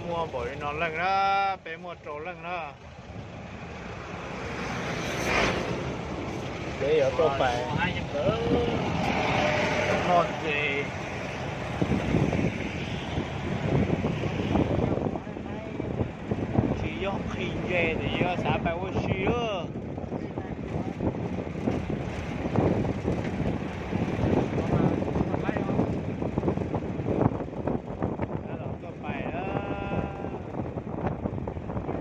Muaj npaum li no leej na, peb muaj rau leej na. Peb yuav tuaj pais noj ntses. Tsis yog nqhis ntses ces yuav xav pais ua si lawm. Tuaj pais lawm.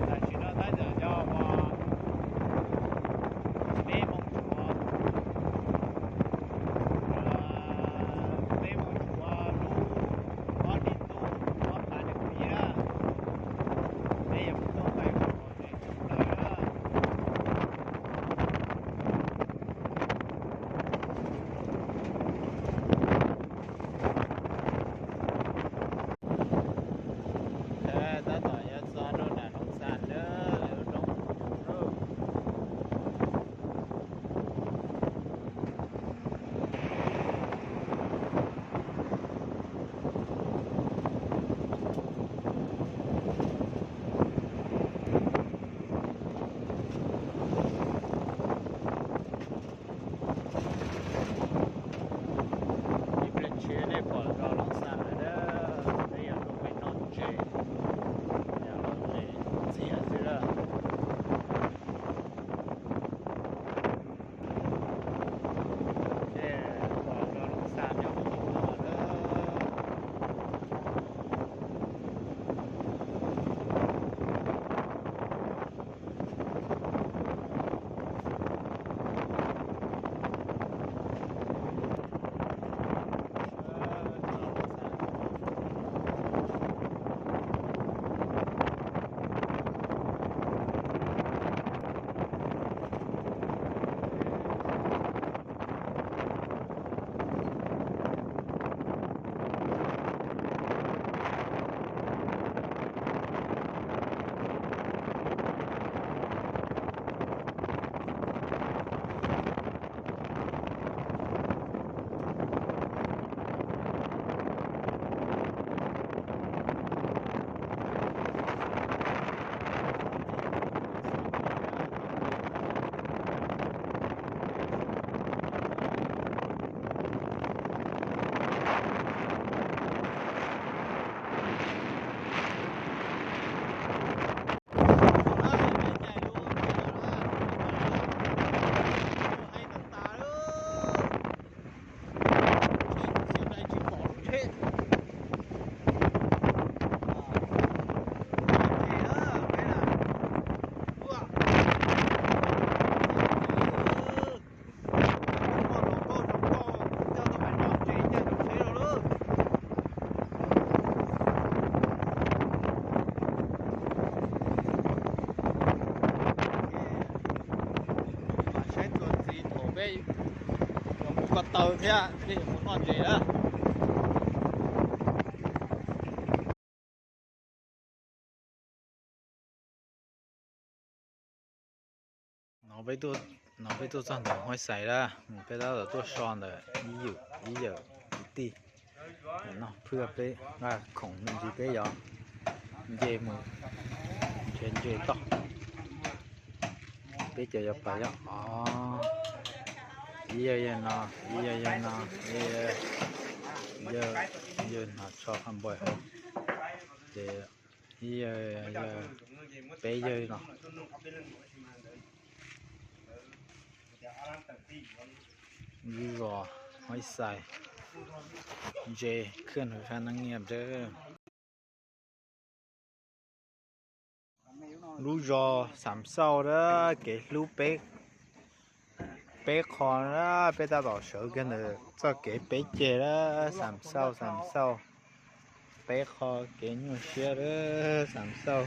Tam sim no tab tom yog uas peb moos tshuav, peb moos tshuav lub ob hlis ntuj ob phav nees nkaum ib na. Peb yuav mus tuaj pais ua ntses tshaj plaws na. Tab tom yuav txog rau nram Hloov Xas lawm, lawv roob lawm. Ib pliag tshiab nej pom zos Hloov Xas lawm na, peb yuav tuaj pais noj ntses, yog noj ntses ntxiag xwb na. Ces pom zos Hloov Xas nyob puag tim no lawm. Saib txuas ntxiv thaum peb yuav mus ko taw thiab peb yuav mus noj ntses na. No peb tuaj txog ntawm Huaib Xais lawm, peb tab tom tuaj so ntawm ib yawm ib yawm kwv tij no, phwj peb nqa khoom me ntsis peb yuav nce mus nrhiav ntses toj. Peb cov yuav pais yog ib yawg yawg no, ib yawg yawg no, ib yawg yawg no tso qhov npawj hauv, ces ib yawg yawg, peb yawg no. Lub zos Huaib Xais, ntses khwj nws qha neeb nyiaj dawb. Lub zos Xam Xauj a, kev hlub peb, peb qho a, peb tab tom sawv kiag ntawm txoj kev peb ceg a, Xam Xauj, Xam Xauj, peb qho kev nyuaj siab a, Xam Xauj.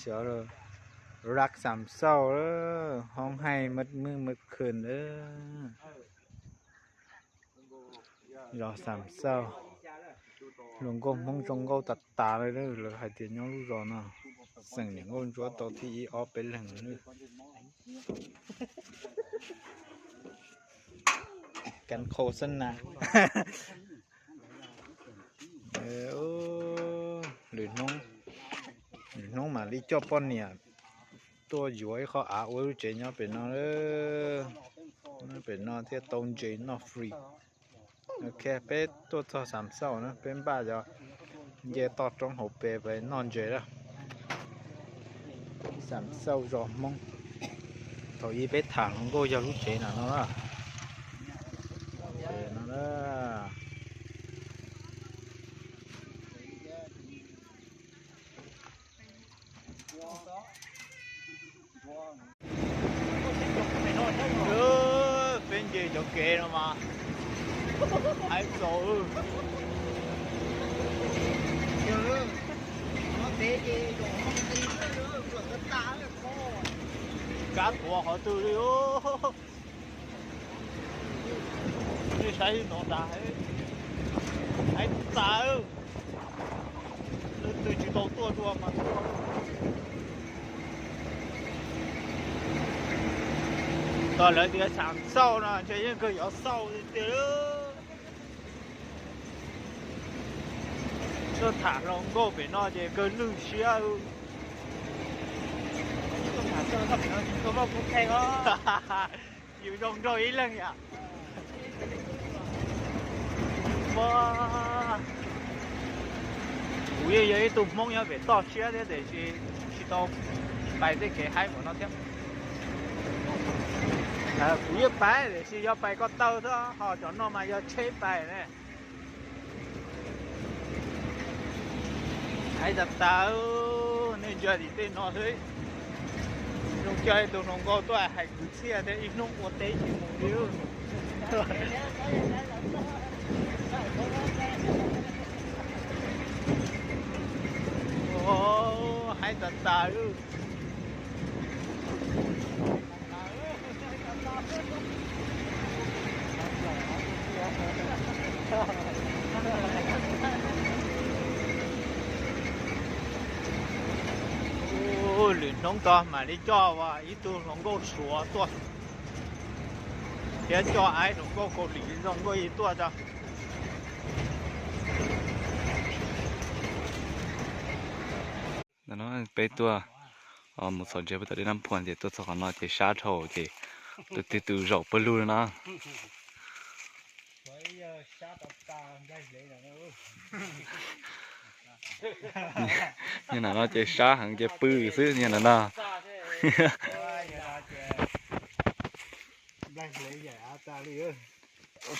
Xyov lawm, lag Xam Xauj, hoob haij maj mwj maj khwm a. Zos Xam Xauj, hluas nkauj Hmoob zoo nkauj tas tas li, lawv hais tias nyob lub zos no xeem niam nkauj ntsuab tau thib ib ob peb leeg. Kan khau xab nas. Ub, lwm hnub, lwm hnub mam li coj poj niam tuaj yuav ib qho av ua lub tsev nyob pem no. Nyob pem no thiaj tau ntses noj free. Ok, peb tuaj txog Xam Xauj na, peb npaj cov nce toj roob hauv pes pes noj ntses lawm. Xam Xauj zos Hmoob. Thaum ub peb tham hluas nkauj yog lub tsev no no na. Peb nce cov kev no mas haib txaus. Kab tuav qhov twg li. Nej saib no nrad, haib tas. Leej twg tsis tau tuaj dua mas tuaj. Tos lawv tias Xam Xauj no ntshe yeej kawg yuav xauj tiag tiag. Tuaj tham hluas nkauj pem no ces kawg lwj siab. Yus zoo nraug ib leeg yom. Kuv yeej yog ib tug Hmoob nyob pem toj siab thiab tiam sis tsis tau pais tej kev haib npaum no thiab. Kuv yeej pais tiam sis yog pais ko taw xwb, ho cov no mas yog tsheb pais ne. Haib tas tas, nej ntsia tim tej no xwb. Zoo coj ib tug hluas nkauj tuaj hais kwv txhiaj thiab ib hnub ua teb tsis mus li. Haib tas tas. Lwm hnub ko mam li coj ib tug hluas nkauj Suav tuaj thiab coj ib hluas nkauj Kaus Lim zoo nkauj ib tuaj tso. Peb tuaj mus txhom ntses puag tom dej Nab Phuam ces tuaj txog qhov no ces sab dhau ces tus twg tus zaum pawg lug no. Nyob no ces sab heev ces pw xwb nyob no no.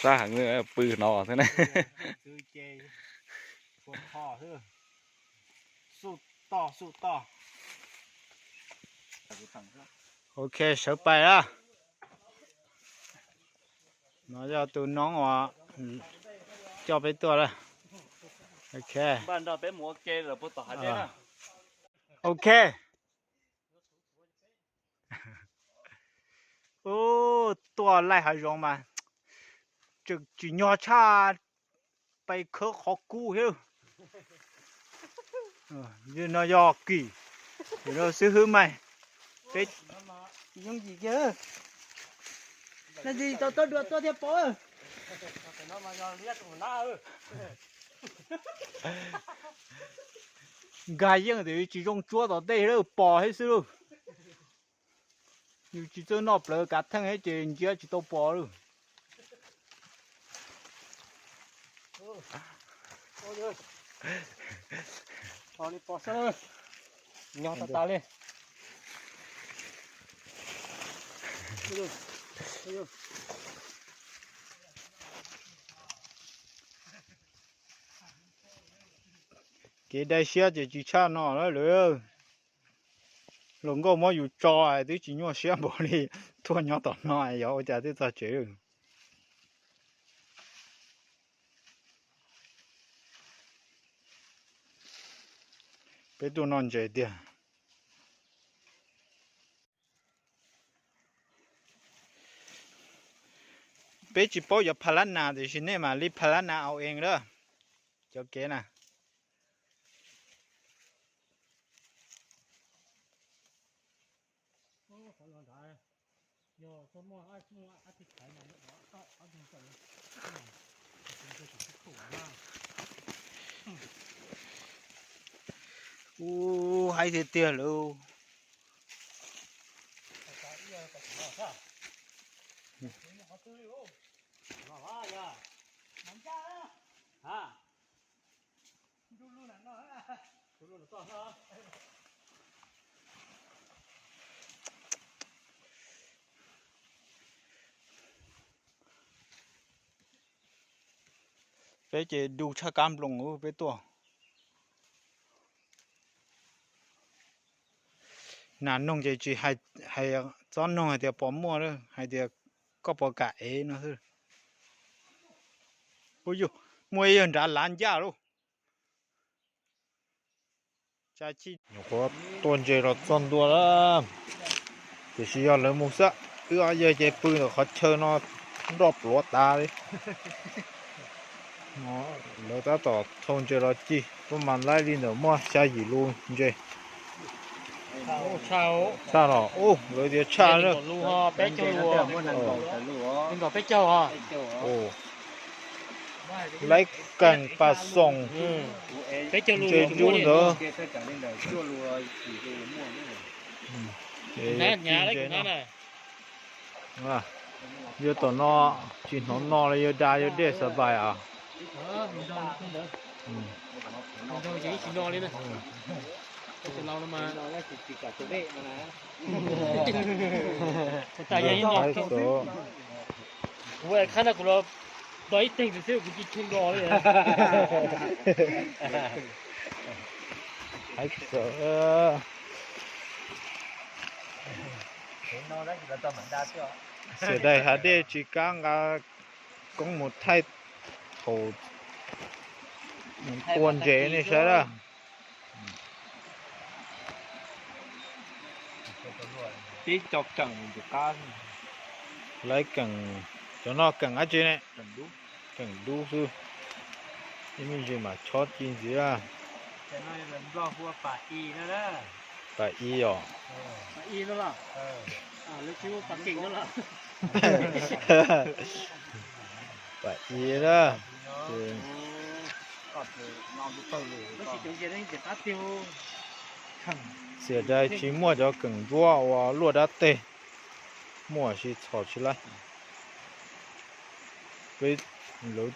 Sab heev pw no xwb na. Ok, sawv pais lawm. No yog tus noob uas coj peb tuaj lawm. Ok. Ok. Ub, tuaj laij hav zoov mas tseem tsim nyog tshaj pais khawb qhov kub thiab. No yog kim, xib hwb mas peb yooj yim kiag. Tsis tau tuaj dua tuaj thiab pov. Nkag yeej tias tsis zoo tsuab tom tej lawm pos thiab xwb lauj. Yus tsis txawj noj plawv kav theej thiab ces ntsia tsis tau pos lauj. Nyob tas tas li. Kev dai siab ces tsis tshaj no lawm. Hluas nkauj muab yus tso twb tsis nyuaj siab npaum li tuaj nyob tom no yog ua cas twb txog tsev. Peb tuaj noj ntses tiag. Peb tsis paub yuav pha lab nas tiam sis nej mam li pha lab nas au ees lawm. Cov kev na. Ub, haib tiag tiag lawm. Peb ces du tshaj kab nploos peb tuaj. Nas noog ces tsis hais, txhob noog hais tias pos muaj, hais tias koj puas kam ev no xwb. Ub, muaj ib yawg nrad lav ncaj lauj. Nyuam qhuav tua ntses los txog ntua lawm, tiam sis yog lawv mus xwb, wb ob yawg ces pw ntawm qhov chaw no nroj pluav tas li. Lawv tab tom thau ntses los ci, tuaj mas laib li ntawm muaj xya yim lus ntses. Tshaj los ub, lawv tias tshaj na. Laib keem pas xoos ntses ntub ntawd. Yog tom no tsis hnov no los yog da yog dej xav vais os. Kuv khab no kuv los tau ib teeg xwb kuv cia li do li. Xiam dais hav dej tsis kam nqa koob mus thaij thaum tua ntses nej saib lawm. Peb cov keem tus qab, lawv keem, cov no keem dab tsi ne? Keem dub xwb. Ib me ntsis mam chob ci ntxiv. Pas i os. Pas i na. Xiam dais tsis muaj cov keem ntsuab uas luaj dab teg, muaj tsis txhom tsis laib. Peb lawv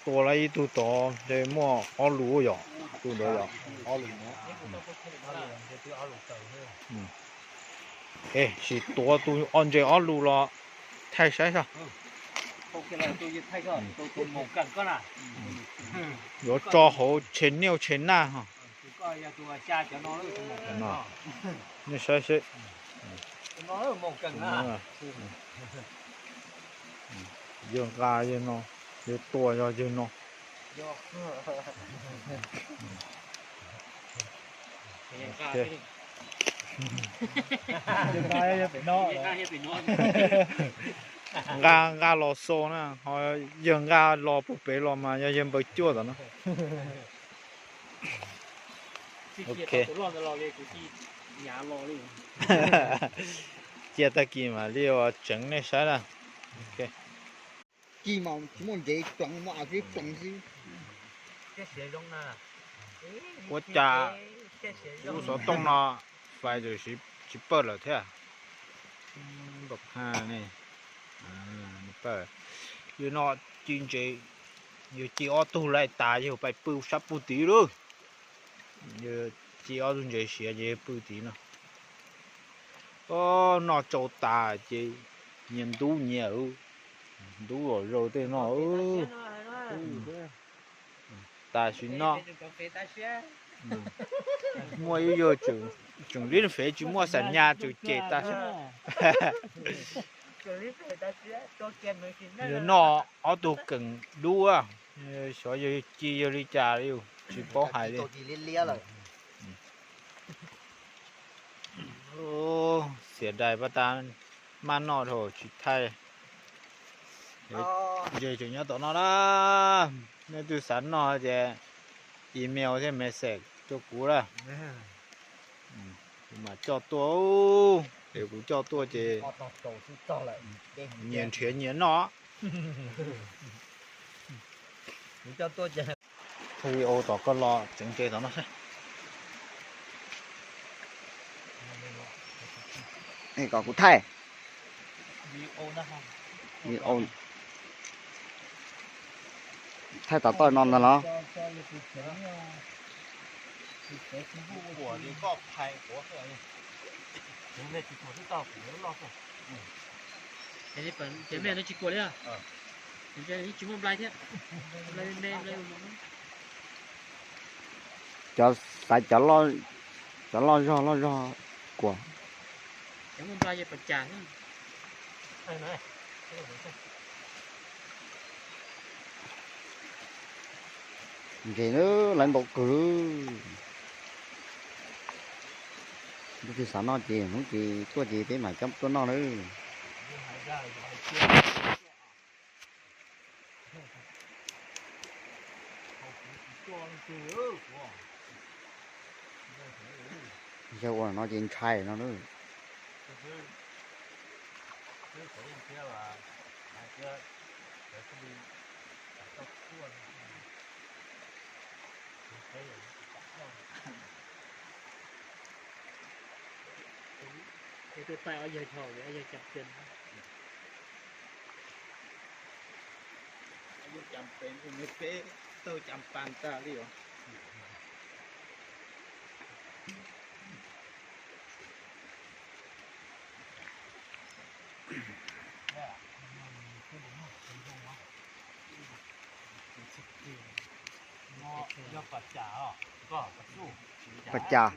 tua lawm ib tug tod ntshe muaj ob lus yom, tus ntawd yom. Es sim tuav tus ntses ob lus los thaij saib seb. Yuav tso hauv tshe niaj tshe naj. Nej saib seb. Yawg nqa yawg no, yawg tua yog yawg no. Nqa, nqa los xo na, ho yawg nqa los puag pem los mas yog yawg npawg cuaj tom no. Ok. Cia tag kis mam li ua tseev nej saib na. Ua cas lub xov tooj no fais tsis pawj lawm thiab. Yawg no ci ntses, yawg ci ob tug laij tas yawg pais pw sab puag tid lawm. Yawg ci ob tug ntses siav ces yawg pw tid no. Noj tsau tas ces nyias ntub nyias, ntub los zaus tej no. Tam sim no muaj ib yawg tseem li fev tsis muaj xam nyas tseem cem tas. Yawg noj ob tug keem dub, xyov yawg ci yawg li cas li tsis paub hais li. Xiam dais pab tas, maj noj dhau tsis thaij. Ntses tseem nyob tom no na. Nej twg xav noj ces email thiab message rau kuv lawm. Kuv mam coj tuaj, es kuv coj tuaj ces nyias nrhiav nyias noj. Video tom koj los tseev ntses tom no seb. Kom kuv thaij. Video thaij tom toj no ntag los? Ces mej no tsis kuam li. Tsis muaj nplai thiab. Cov xaiv cov loj zog loj zog kuam. Cov muaj nplai ces pas cas. Ntses lawv ntau kawg. Tus twg xav noj ces hnub ces tuaj ces peb mam coj tuaj noj nawb. Yog ua no ces ntshai no na. Tus tais ob yawg dhau, ob yawg cam pes, peb tug cam pas tas li os. Pas cas?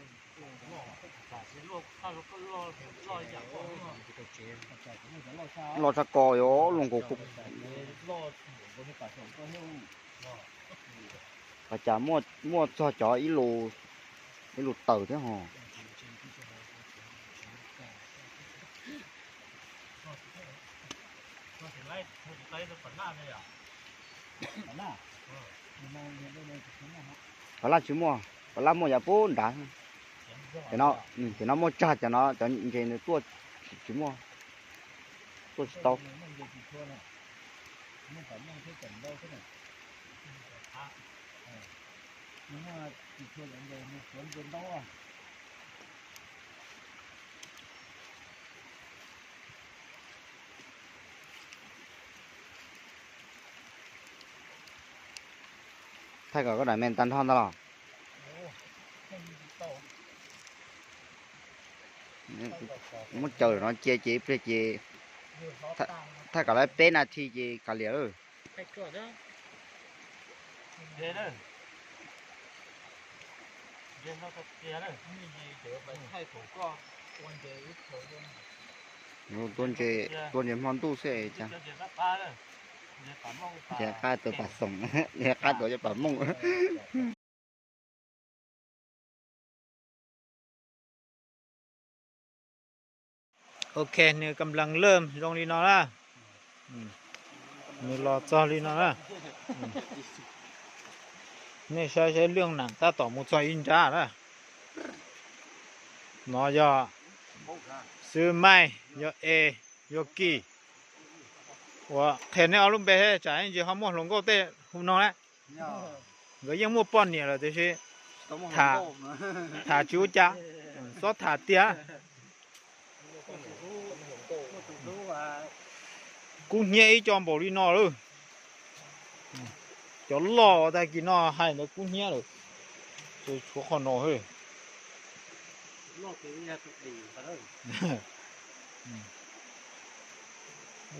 Loj tshaj ko yuav luaj nkaus. Pas cas muaj txog cov ib lus, ib lus tawm thiab ho. Pas laj tsis muaj, pas laj muaj yav pub nrad. Ces no, ces no muaj tsag, cov no cov ntses nws tuaj tsis muaj, tuaj tsis tau. Thaij kom koj daim me tag nrho ntag los? Muab caws no cia ces ib pliag ces thaij kom lawv peb nas this ces kav liam lawm. Tua ntses, tua ntses hmo ntuj xwb cas. Ces qab tua pas xoom, qab tua cov pas mooj. Ok, nws kam lees lawm zoo li no na. Nws los txog li no na. Nej saib saib lwj nam tab tom mus txog ib nrab na. No yog xwb maij, yog es, yog kis. Ua qhia nej ob lub npe thiab tsam ntsis ho muaj hluas nkauj tej hu no na. Nkawd yeej muaj poj niam lawm tiam sis tham tsis ua cas, txhob tham tiag. Kub hnyiab ib co npaum li no lawm. Cov loj tag kis no hais ntawd kub hnyiab lawm. Ces tshuav qhov no.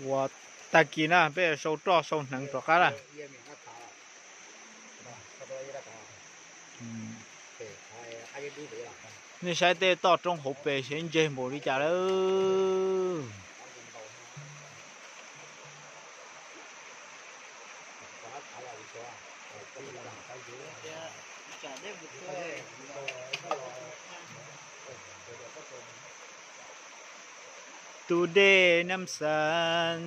Ua tag kis na peb sau roj sau hneev rov qab na. Nej saib tej toj roob hauv pes seb ntseg npaum li cas lawm. Tus dej Nam Xas,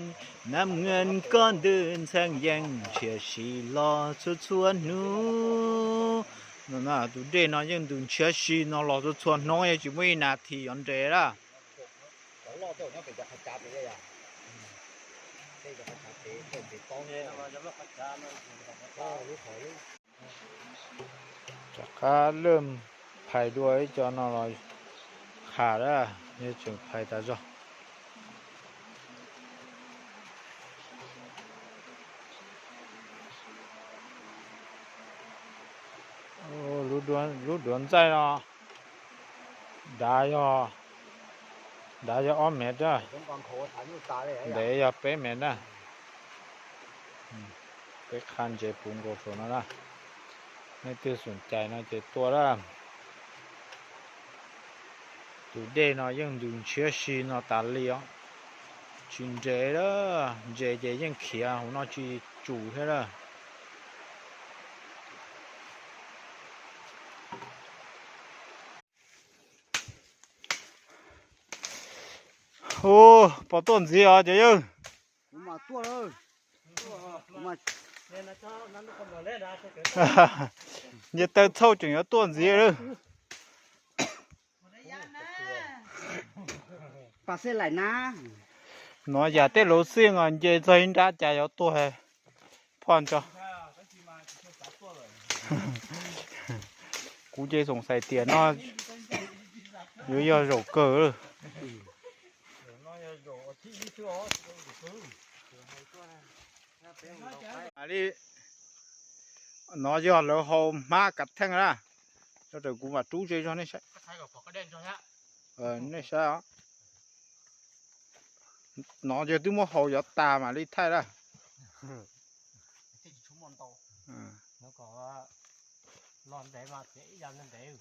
Nam Ngam koj ntws ntxhee yeej ntshiab si los txhua txhua hnub. Tus dej no yeej ntws ntshiab si no los txhua txhua hnub, yeej tsis muaj ib nas this yuav nres lawm. Rov qab lawj phais dua ib co no los qham lawm, yog tseem phais tas zog. Lub duav ntxaij no dav yog, dav yog ob mev na, ntev yog peb mev na. Peb qha ntses puv nkaus saum no na. Leej twg xom cais no ces tua lawm. Tus dej no yeej ntws ntshiab si no tas li os. Tsis nres lawm, nres ces yeej khiav hauv no tsis tsum thiab lawm. Ua, pom tuaj ntxiv os cov yawg. Nce taw txhauj tseem yuav tuaj ntxiv lawm. Nov yam tej luv xij os, nce txog ib nrab cas yuav tuag. Phoj ntso. Kuv ces xoom xais tias no yuav yog zaum kawg. Li, nov yog lawv hau hmab kav theej na. Rau rawm kuv mam rub ze zog nej saib. Nej saib os. Nov yog twb muab hau yov tas mam li thaij lawm.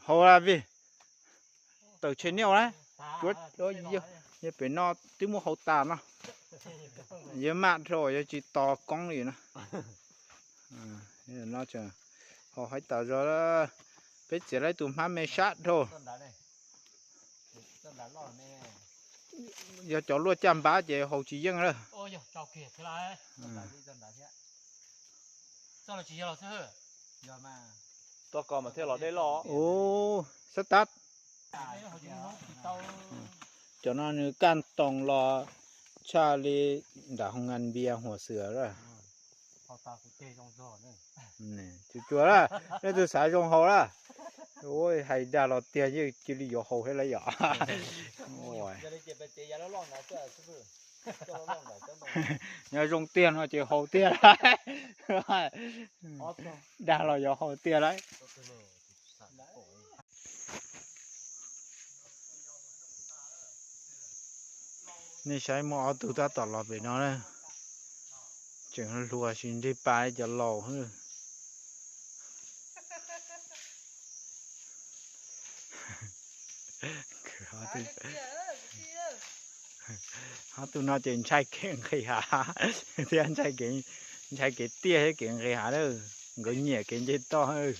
Hau la vij, tawm tshe niaj na. Yog pem no twb muab hau tas no. Yog maj dhau yog tsis tos koob li na. No hau haib tas zog. Peb txiav lawm tus hmab me sab dhau. Yog cov luaj caj npab ces hau tsis yeej lawm. Ua, xab tab. Cov no nws kaj toos los tshaj li nram hoo nkas npias huam xwm lawm. Cuag cuag lawm, nej twb xav zoo hau lawm. Ua, hais dag los tiag yeej cia li yuav hau thiab lawm yom. Nyob zoo tiag no ces hau tiag lawm. Dag los yuav hau tiag lawm. Nej saib muaj ob tug tab tom los pem no na. Tseem hluas sis nrig pas cov laus. Ob tug no ces ntshai kev nqhis hav thiab ntshai kev tiaj thiab kev nqhis hav na. Nkawd nyiam kev nce toj.